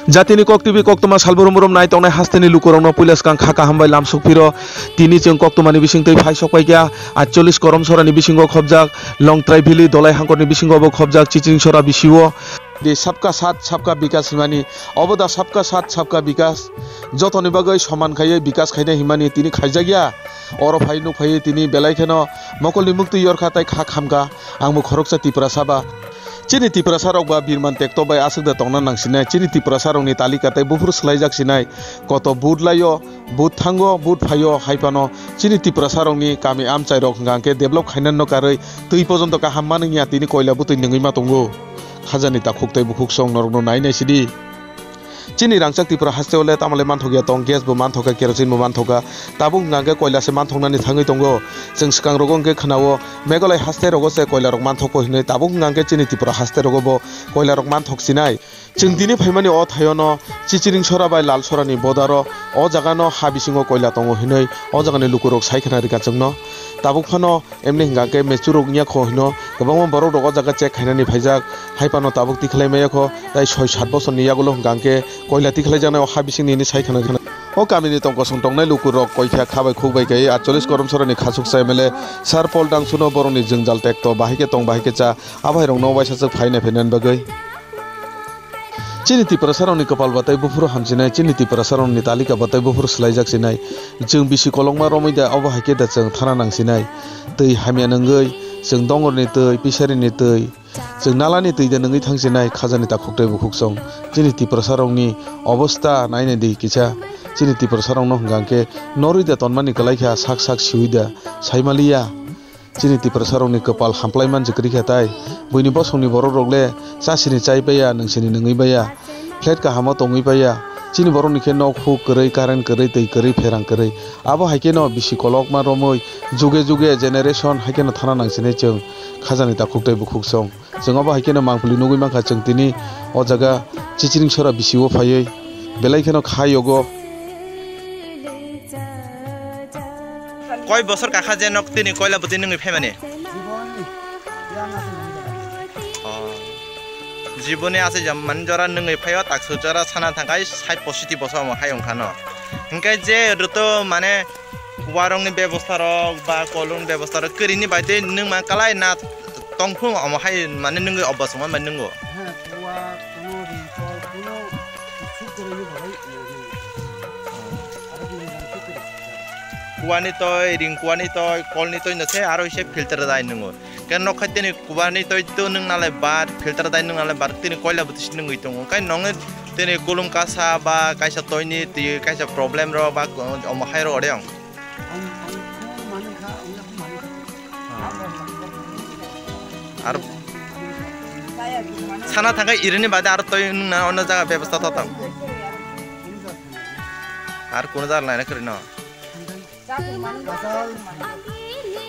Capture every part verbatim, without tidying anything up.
Jatini Kok T V koktwma salbrum brum nai tongnai hasteni lukurokno puila swkang kha kaham bai lamsok phiro. Tini chwng koktwmani bisingtwi phai sok paikha. Aitchollis Koromsorani bisingo khobjak Longtrai Valley Dolai Hangkorni bisingo bo khobjak Chichiringsora bisio. Di sabka saath sabka bikas himani, obo da sabka saath sabka bikas, jotoni bagwi soman khaiwi bikas khaina himani tini khaijakya. Oro phai nuk phaiwi tini belai kheno mokolni muktwi yorkha tei kha khamkha. Ang bo khoroksa Tiprasa ba. Chini Tiprasa rok ba birman tekto bai aswk da tongna nangsinai. Chini Tiprasa rokni talika tei buphuru swlaijak sinai. Koto vote laio, vote thango, vote phaio, hai phano chini Tiprasa rokni kami amchai rok hwnkha hwnkhe develop khainani no karwi twi pojonto kaham manwngya tini koila bwtwi nungwi ma tongo. Khajani takhuk tei bukhuk song norokno nai nai sidi. Chini rangchak Tripura haste o le tamo le manthok ya tong, gas bo manthok kha, kerosene bo manthok kha. Tabuk hwnkha hwnkhe koila se manthoknani thangwi tongo. Chwng swkang rogo hwnkhe khwnao Meghalaya haste rogo se koila rok manthok ko hinwi, tabuk hwnkha hwnkhe chini Tripura haste rogo bo koila rok manthok sinai. Chwng tini phaimani o thaio no Chichiringsora bai Lalsorani bodaro o jaga no ha bisingo koila tongo hinwi o jagani lukurok sai khna rikha chwngno. Tabuk phano Emni hwnkha khe mechurok wngya kho hino kwbangma borok rok o jaga check khainani phaijak, hai phano tabuk tikhlai maya kho, tai soi sat bosorni yagulo hwnkha khe koila tikhlai jaknai o ha bisingni hinwi sai khna khna. O kamini tong kosong tongnai lukurok koikha kha bai khuk bai kaiwi aitchollis Koromsorani khasuksa M L A Sir Paul Dangsuno borokni jwngjal tekto bahai khe tong bahai khe cha, abo hai rokno waisa swk phai nai phainani bagwi. Chini Tiprasarokni kwpal batai buphuru hamsinai, chini Tiprasarokni talika batai buphuru swlaijak sinai. Chwng bisi kolokma romwi da, obo hai khe da chwng thana nang sinai. Twi hamya nungwi, chwng dongorni twi, pisarini twi, chwng nalani twi da nungwi thang sinai, khajani takhuk tei bukhuk song. Chini Tiprasarokni obostha nai nai di kisa. Chini Tiprasarokno hwnkha hwnkhe norwi da tonmani kwlai kha, sak sak siwi da, sai maliya. Chini Tiprasarokni kwpal hamplai manjak kwrwi kha tai. Buini bosongni borokrok le chasini chai baiya, nungsini nungwi baiya. Flat kahamo tongwi baiya. Chini borokni khe nok huk kwrwi, current kwrwi, twi kwrwi, pherang kwrwi. Abo hai kheno bisi kolokma romwi juge juge generation hai kheno thana nang sinai chwng khajani takhuk tei bukhuk song. Chwng abo hai kheno mangpili nugwi mankha chwng tini o jaga Chichiringsora bisio phaiwi belai kheno kha yogo. Koi bosor kakha je nok tini koila bwtwi nungwi phaimani? Oh. Jiboni ase jam man jora nungwi phaio, taksu jora sana thangkai sait positi bosor omo hai wngkha no. Hwnkhe je rwto mane warongni bebostha rok ba kolongni bebostha rok kwrwini bai tei nung man kalai na tongphung omo hai mane nungwi obosongma bai nungo. Heh, kuwa, kuno ringkol, kuno suk kwrwini bagwi nungwi. Aro bini bagwi suk kwrwi. Kuwani toi, ring kuwani toi, kolni toi no se aro ise filter dai nungo. Khe nokha tini kuwani toi to nung nalai bar, filter dai nung nalai bar, tini koila bwtwi si nungwi tongo. Kai nongni tini kulum kasa ba kaisa toini twi kaisa problem rok ba omo hai rok ore ong. Ar sana thangkai irini bade ar toi nungna ono jaga bebostha to tang. Ar kuno jaga laina kwrwi no.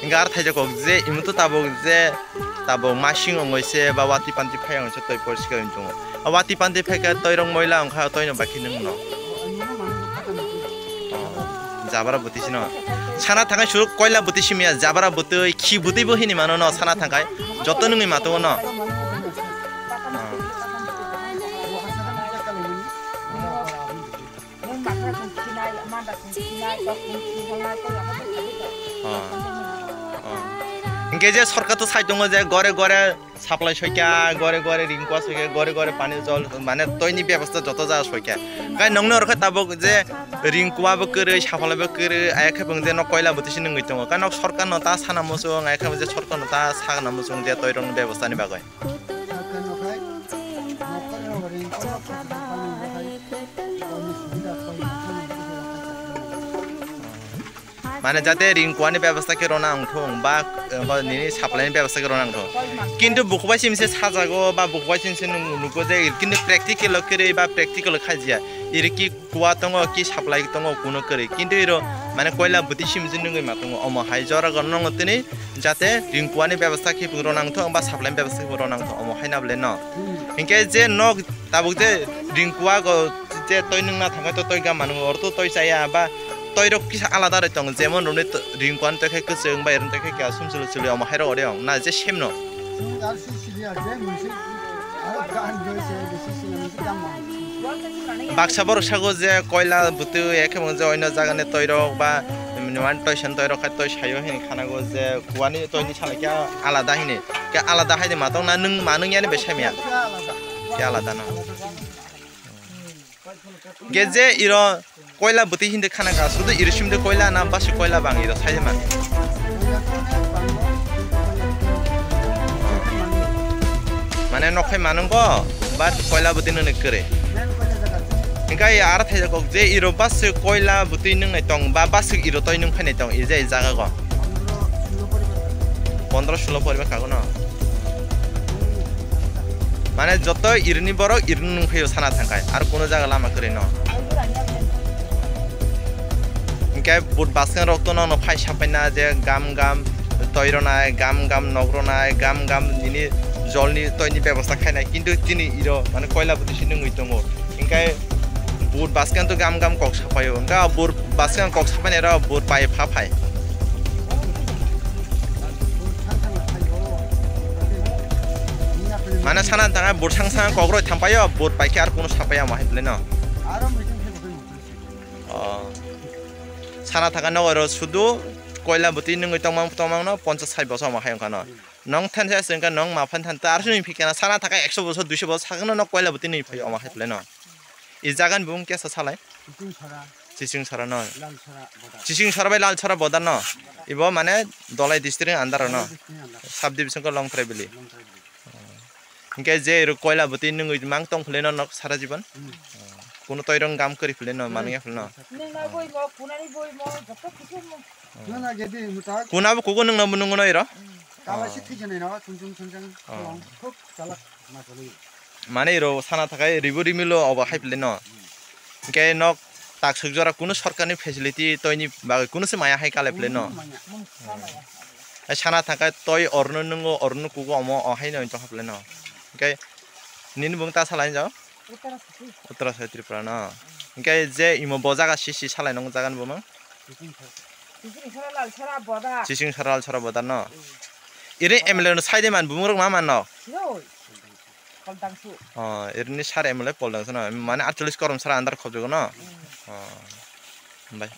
Hingke ar thaijak kok je imo to tabuk je tabuk masing ongoi se ba watwi panti phai ongoi se toi porsi kai wng tongo. O watwi panti phai khe toi rok moila wngkha toi no bai khe nung no. Jabra bwtwi sino. Sana thangkai suru koila bwtwi simiya jabra bwtwi khi bwtwi bo hini mano no sana thangkai. Joto nungwi mato no. Hingke je sorkar to sai tongo je gore gore supply soika, gore gore ring kua soika, gore gore pani jol mane toini bebostha joto jaga soika. Kai nongno orkha tabuk je ring kua bo kwrwi, supply bo kwrwi, ayakhe bung je nok koila bwtwi si nungwi tongo. Kai nok sorkar no ta sana muchung, ayakhe bung je sorkar no ta sana muchung je toi rokni bebostha ni bagwi. Mane jate ring kuani bebostha khe rona wngthung ba, eh, nini supply ni bebostha khe rona wngthung. Kintu bukubai simse sajago ba bukubai simse nung-, nugo je kintu practical o kwrwi ba practical o khajiya. Iri ki kua tongo ki supply tongo kuno kwrwi. Kintu iro mane koila bwtwi simse nungwi ma tongo. Omo hai jora gono nongo tini jate ring kuani bebostha khe rona wngthung ba supply ni bebostha khe rona wngthung. Omo hai na bole no. Hinkhe je nok Tabuk je ring kua go je toi nungna thangkha to toi gam manu oro to toi chaya ba toi rok kisa alada roi tongo jemon rok ni to-, ring kua ni toi khe kwchwng bai rok ni toi khe kya sum sulu sulu omo hai rok ore ong na je sem no. Sum ar si sili ar je mungsi ar gan jo se bisi sili mungsi gam manu. Baksa borok sago je koila bwtwi ekhe mung je oino jagani toirok ba nuan toisan toirok khai toi sayo hini khanago je kuani toini sala khe alada hini khe alada haini matong na nwng manung yani bai saimaya khe alada no. Ge je iro koila bwtwi hindi khana ka sudu iri simde koila na basi koila bang iro sai man. Mane nokhai manung ko bat koila bwtwi nini kere. Engkai ara thai kok je iro basi koila bwtwi nung nai tong ba basi iro toi nung phai nai tong ije jaga ko. Pondro sulo poriba kago no. Mane joto irini borok irini nungphaio sana thangkai, ar kuno jaga lama kwrwi no. Hinkhe but baskan rok to nono phai sapaina je gam gam toi ronai, gam gam nok ronai, gam gam nini jolni toini bebosta khainai, kintu chini iro mane koila bwtwi si nungwi tongo. Hinkhe but baskan to gam gam kok sapaio, hinkhe but baskan kok sapainai rok but pai pha phai. Mane sana thangkha but sang sang kokroi thampaio, but paikhe ar kunu sapaiya omo hai bwlai no. Oh. Sana thangkha nogo ro sudu koila bwtwi nungwi tongmang tongmang no ponchas sai boso omo hai wngkha no. Nong thansa se wngkha nong ma phan than ta ar sini phikana sana thangkha ekso boso duiso boso sakno no koila bwtwi nungwi phai omo hai bwlai no. I jagan bung kesa salai. Chiching sara no. Chiching sara bai lal sara bodar no. Ibo mane Dolai district under no. Sub division ko Longtrai valley. Hinkhe je iro koila bwtwi nungwi mang tong philai no nok sara jibon. Kuno toirong gam kwrwi philai no manung ya philai no. Nungna boi mo, kunani boi mo, joto kisu mo. Nana gedi mutak. Kuna bo kugo nungna bo nungo no iro. Kala si thijani no, chum chum chum chum. Khuk chalak ma chali. Mane iro sana thakai ribu rimilo obo hai phle no. Hinkhe nok taksuk jora kunu sorkarni facility toini bagwi kunu se maya hai kale phle no. Hai sana thakai toi orno nungo orno kugo omo o hai no tongkha phle no. Hinkhe nini bung ta salai jao. Uttara Sati. Uttara Sati Tripura no. Hinkhe je imo bo jaga si si salai nong jaga ni bumung. Chiching sara lal sara boda. Chiching sara lal sara boda no. Iri M L A no sai de man bumung rok ma man no. Loi. Pol dangsu. Oh, irini sar M L A pol dangsu no. Mane aatcholish korom sara andar khobjogo no. Oh. Bai.